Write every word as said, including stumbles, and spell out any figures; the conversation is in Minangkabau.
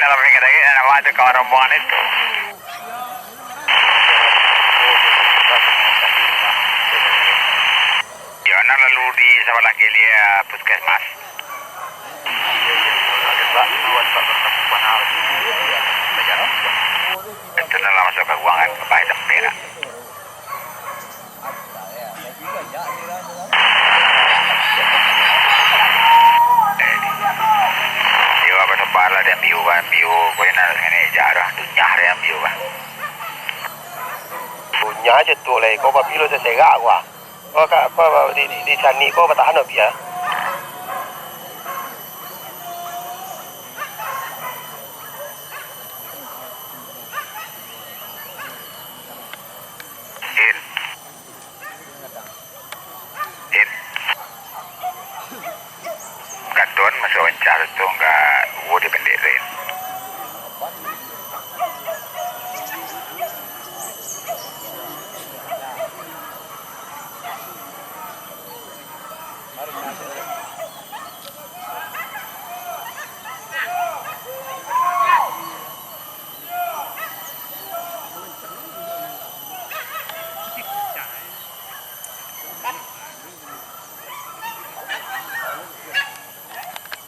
Dalam tingkat lagi, nama tu kawan rombongan itu. Yo, nan lalu di sabalah kiri, ya, puskesmas. Itu nan lah masuk ka ruangan, ka bahagian perak. Iyo, apa sebab lah diambiu, ambiu, kau nak ngene jarah, dunia hari ambiu, bah. Dunia aja tu lah, kau pabilo seserak, wah. Kau ka, kau di, di, di sani kau batahan, Bia.